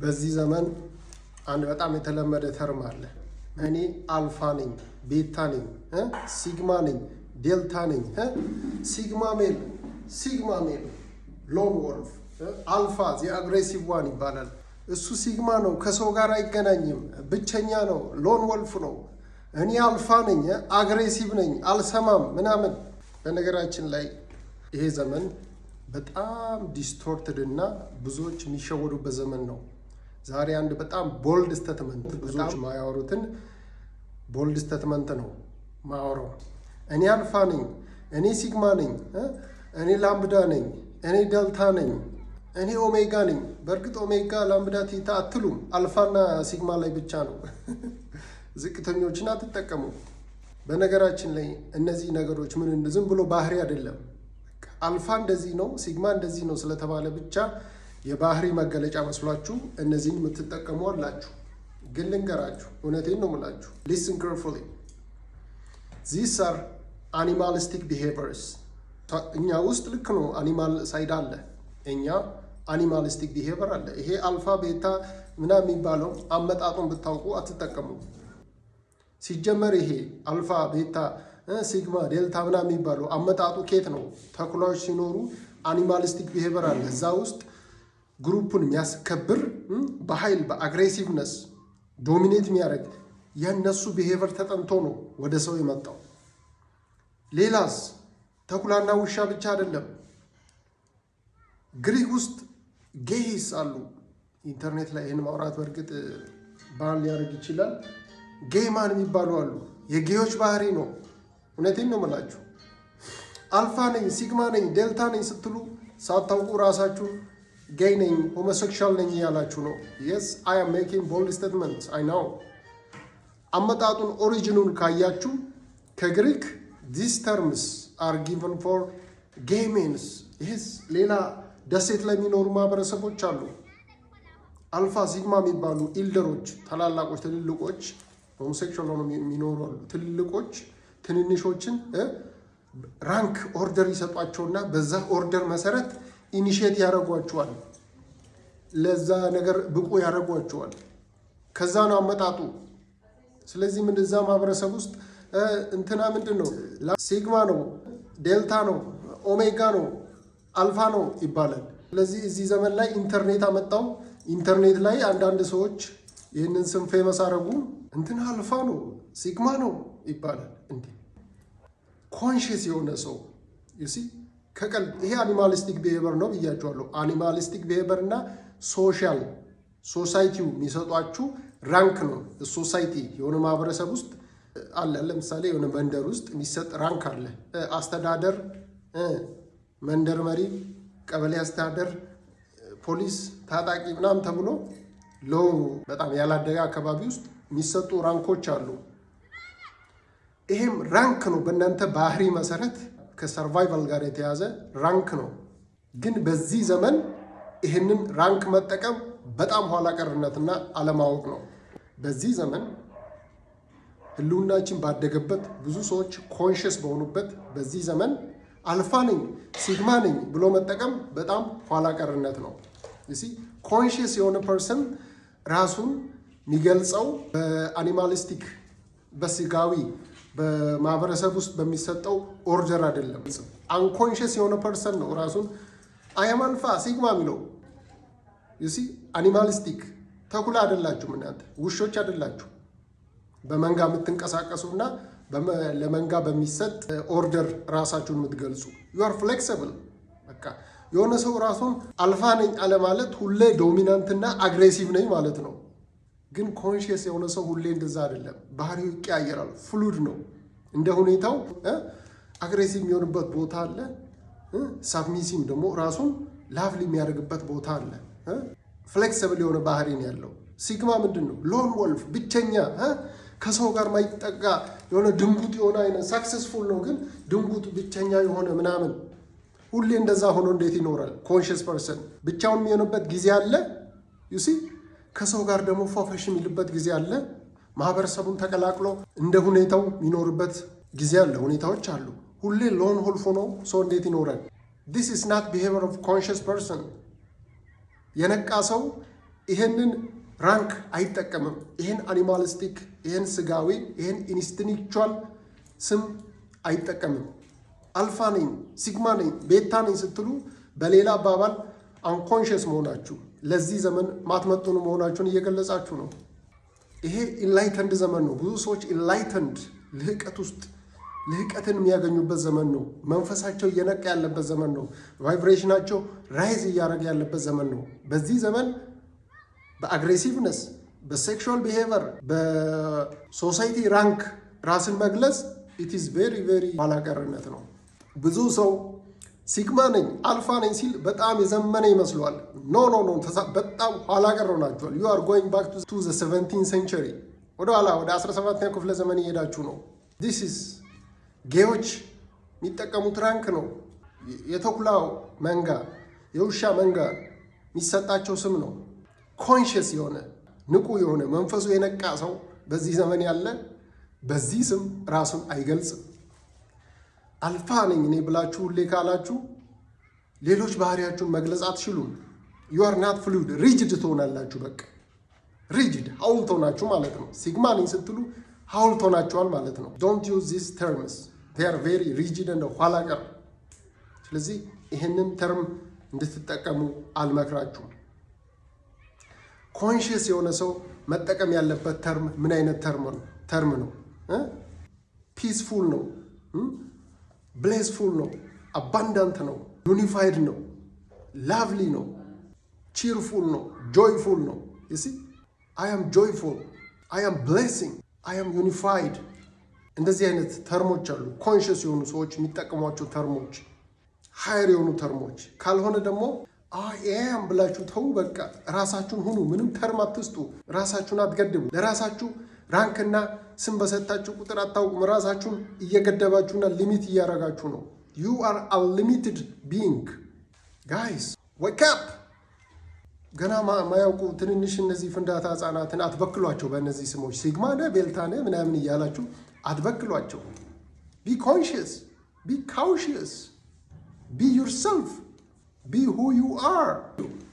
በዚህ ዘመን አንድ በጣም የተለመደ term አለ። እኔ አልፋ ነኝ፣ beta ነኝ፣ sigma ነኝ፣ ዴልታ ነኝ። Sigma male፣ sigma male፣ lone wolf፣ alpha the aggressive one ይባላል። እሱ sigma ነው፣ ከሰው ጋር አይገናኝም፣ ብቸኛ ነው፣ lone wolf ነው። እኔ አልፋ ነኝ፣ aggressive ነኝ፣ አልሰማም ምናምን። በነገራችን ላይ ይሄ ዘመን በጣም distorted እና ብዙዎች የሚሸወዱበት ዘመን ነው። ዛሬ አንድ በጣም bold statement፣ ብዙዎች ማያወሩትን bold statement ነው ማወራው። እኔ አልፋ ነኝ፣ እኔ sigma ነኝ፣ እኔ lambda ነኝ፣ እኔ ዴልታ ነኝ፣ እኔ ኦሜጋ ነኝ። በእርግጥ omega፣ lambda፣ theta አትሉም። Alpha ና sigma ላይ ብቻ ነው። ዝቅተኞችን አትጠቀሙ። በነገራችን ላይ እነዚህ ነገሮች ምን ዝም ብሎ ባህሪ አይደለም። አልፋ እንደዚህ ነው፣ sigma እንደዚህ ነው ስለተባለ ብቻ የባህሪ መገለጫ መስሏችሁ እነዚህን የምትጠቀሙ አላችሁ። ግን ልንገራችሁ፣ እውነቴን ነው የምላችሁ። Listen carefully, these are animalistic behaviors። እኛ ውስጥ ልክ ነው animal side አለ፣ እኛ animalistic behavior አለ። ይሄ alpha፣ beta ምናምን የሚባለው አመጣጡን ብታውቁ አትጠቀሙ። ሲጀመር ይሄ alpha፣ beta፣ sigma፣ delta ምናምን የሚባለው አመጣጡ ኬት ነው? ተኩላዎች ሲኖሩ animalistic behavior አለ እዛ ውስጥ፣ group ኡን የሚያስከብር፣ በኃይል በ aggressiveness dominate የሚያደርግ የእነሱ behavior ተጠንቶ ነው ወደ ሰው የመጣው። ሌላስ ተኩላና ውሻ ብቻ አይደለም። ግሪክ ውስጥ gays አሉ። ኢንተርኔት ላይ ይህን ማውራት በእርግጥ ban ሊያደርግ ይችላል። Gay man የሚባሉ አሉ። የ gay ዎች ባህሪ ነው። እውነቴን ነው የምላችሁ። አልፋ ነኝ፣ sigma ነኝ፣ ዴልታ ነኝ ስትሉ ሳታውቁ ራሳችሁን gay ነኝ፣ homosexual ነኝ እያላችሁ ነው። Yes, I am making bold statement, I know። አመጣጡን origin ኑን ካያችሁ ከግሪክ these terms are given for gay mens። ይህስ ሌላ ደሴት ላይ የሚኖሩ ማህበረሰቦች አሉ። Alpha፣ sigma የሚባሉ elder ኦች፣ ታላላቆች፣ ትልልቆች homosexual ሆነው የሚኖሩ አሉ። ትልልቆች ትንንሾችን rank order ይሰጧቸውና በዛ order መሰረት initiate ያደርጓቸዋል። ለዛ ነገር ብቁ ያደርጓቸዋል። ከዛ ነው አመጣጡ። ስለዚህ ምን እዛ ማህበረሰብ ውስጥ እንትና ምንድን ነው፣ sigma ነው፣ ዴልታ ነው፣ ኦሜጋ ነው፣ አልፋ ነው ይባላል። ስለዚህ እዚህ ዘመን ላይ ኢንተርኔት አመጣው። ኢንተርኔት ላይ አንዳንድ ሰዎች ይህንን ስም famous አደረጉ። እንትና አልፋ ነው፣ sigma ነው ይባላል። እንዴ፣ conscious የሆነ ሰው you see ከቀልብ ይሄ animalistic behavior ነው ብያቸዋለሁ። Animalistic behavior እና social society ው የሚሰጧችሁ rank ነው። Society የሆነ ማህበረሰብ ውስጥ አለ። ለምሳሌ የሆነ መንደር ውስጥ የሚሰጥ rank አለ። አስተዳደር፣ መንደር መሪ፣ ቀበሌ አስተዳደር፣ ፖሊስ፣ ታጣቂ ምናምን ተብሎ low በጣም ያላደገ አካባቢ ውስጥ የሚሰጡ rank ኦች አሉ። ይሄም rank ነው። በእናንተ ባህሪ መሰረት ከ survival ጋር የተያዘ rank ነው። ግን በዚህ ዘመን ይህንን rank መጠቀም በጣም ኋላ ቀርነትና አለማወቅ ነው። በዚህ ዘመን ህልውናችን ባደገበት፣ ብዙ ሰዎች conscious በሆኑበት በዚህ ዘመን አልፋ ነኝ፣ sigma ነኝ ብሎ መጠቀም በጣም ኋላ ቀርነት ነው። Conscious የሆነ person ራሱን የሚገልጸው በ animalistic፣ በስጋዊ፣ በማህበረሰብ ውስጥ በሚሰጠው order አይደለም። Unconscious የሆነ person ነው ራሱን I am alpha፣ sigma የሚለው። You see, animalistic ተኩላ አይደላችሁም እናንተ፣ ውሾች አይደላችሁ። በመንጋ የምትንቀሳቀሱ እና ለመንጋ በሚሰጥ order ራሳችሁን የምትገልጹ፣ you are flexible። በቃ የሆነ ሰው ራሱን አልፋ ነኝ አለ ማለት ሁሌ dominant እና aggressive ነኝ ማለት ነው። ግን conscious የሆነ ሰው ሁሌ እንደዛ አይደለም። ባህሪው ይቀያየራል። Fluid ነው። እንደ ሁኔታው aggressive የሚሆንበት ቦታ አለ። Submissive ደግሞ ራሱን lovely የሚያደርግበት ቦታ አለ። Flexible የሆነ ባህሪ ነው ያለው። Sigma ምንድን ነው? Lone wolf፣ ብቸኛ፣ ከሰው ጋር ማይጠጋ፣ የሆነ ድንጉጥ የሆነ አይነት፣ successful ነው ግን ድንጉጥ፣ ብቸኛ የሆነ ምናምን። ሁሌ እንደዛ ሆኖ እንዴት ይኖራል? Conscious person ብቻውን የሚሆንበት ጊዜ አለ። You see፣ ከሰው ጋር ደግሞ ፏፈሽ የሚልበት ጊዜ አለ። ማህበረሰቡን ተቀላቅሎ እንደ ሁኔታው የሚኖርበት ጊዜ አለ። ሁኔታዎች አሉ። ሁሌ lone wolf ሆኖ ሰው እንዴት ይኖራል? This is not behavior of conscious person። የነቃ ሰው ይህንን ባህሪ አይጠቀምም። ይህንን rank አይጠቀምም። ይህን animalistic፣ ይህን ስጋዊ፣ ይህን instinctual ስም አይጠቀምም። አልፋ ነኝ፣ sigma ነኝ፣ beta ነኝ ስትሉ በሌላ አባባል unconscious መሆናችሁ፣ ለዚህ ዘመን ማትመጥኑ መሆናችሁን እየገለጻችሁ ነው። ይሄ enlightened ዘመን ነው። ብዙ ሰዎች enlightened ልህቀት ውስጥ ልህቀትን የሚያገኙበት ዘመን ነው። መንፈሳቸው እየነቃ ያለበት ዘመን ነው። Vibration ኣቸው rise እያደረገ ያለበት ዘመን ነው። በዚህ ዘመን በ aggressiveness፣ በ sexual behavior፣ በ society rank ራስን መግለጽ it is very, very ኋላቀርነት ነው። ብዙ ሰው sigma ነኝ፣ አልፋ ነኝ ሲል በጣም የዘመነ ይመስለዋል። No, no, no፣ በጣም ኋላቀር ሆናችኋል። You are going back to the 17 century። ወደኋላ ወደ 17ኛ ክፍለ ዘመን እየሄዳችሁ ነው። This is gay ኦች የሚጠቀሙት rank ነው። የተኩላው መንጋ፣ የውሻ መንጋ የሚሰጣቸው ስም ነው። Conscious የሆነ፣ ንቁ የሆነ፣ መንፈሱ የነቃ ሰው በዚህ ዘመን ያለ በዚህ ስም ራሱን አይገልጽም። አልፋ ነኝ እኔ ብላችሁ ሁሌ ካላችሁ ሌሎች ባህሪያችሁን መግለጽ አትችሉም። You are not fluid፣ rigid ትሆናላችሁ። በቃ rigid ሐውልት ሆናችሁ ማለት ነው። Sigma ነኝ ስትሉ ሐውልት ሆናችኋል ማለት ነው። Don't use these terms, they are very rigid and ኋላ ቀር። ስለዚህ ይህንን term እንድትጠቀሙ አልመክራችሁም። Conscious የሆነ ሰው መጠቀም ያለበት term ምን አይነት term ነው? Peaceful ነው፣ blissful ነው፣ abundant ነው፣ unified ነው፣ lovely ነው፣ cheerful ነው፣ joyful ነው። See, I am joyful, I am blessing, I am unified። እንደዚህ አይነት term ኦች አሉ። Conscious የሆኑ ሰዎች የሚጠቀሟቸው term ኦች፣ higher የሆኑ term ኦች። ካልሆነ ደግሞ I am ብላችሁ ተዉ። በቃ ራሳችሁን ሁኑ። ምንም term አትስጡ። ራሳችሁን አትገድቡ። ለራሳችሁ rank ና ስም በሰጣችሁ ቁጥር አታውቁም። ራሳችሁን እየገደባችሁና limit እያደረጋችሁ ነው። You are unlimited being, guys, wake up። ገና ማያውቁ ትንንሽ እነዚህ ፍንዳታ ህጻናትን አትበክሏቸው በእነዚህ ስሞች። Sigma ነ፣ beta ነ ምናምን እያላችሁ አትበክሏቸው። Be conscious, be cautious, be yourself, be who you are.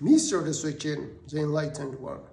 Mr. Deswechen, the enlightened one.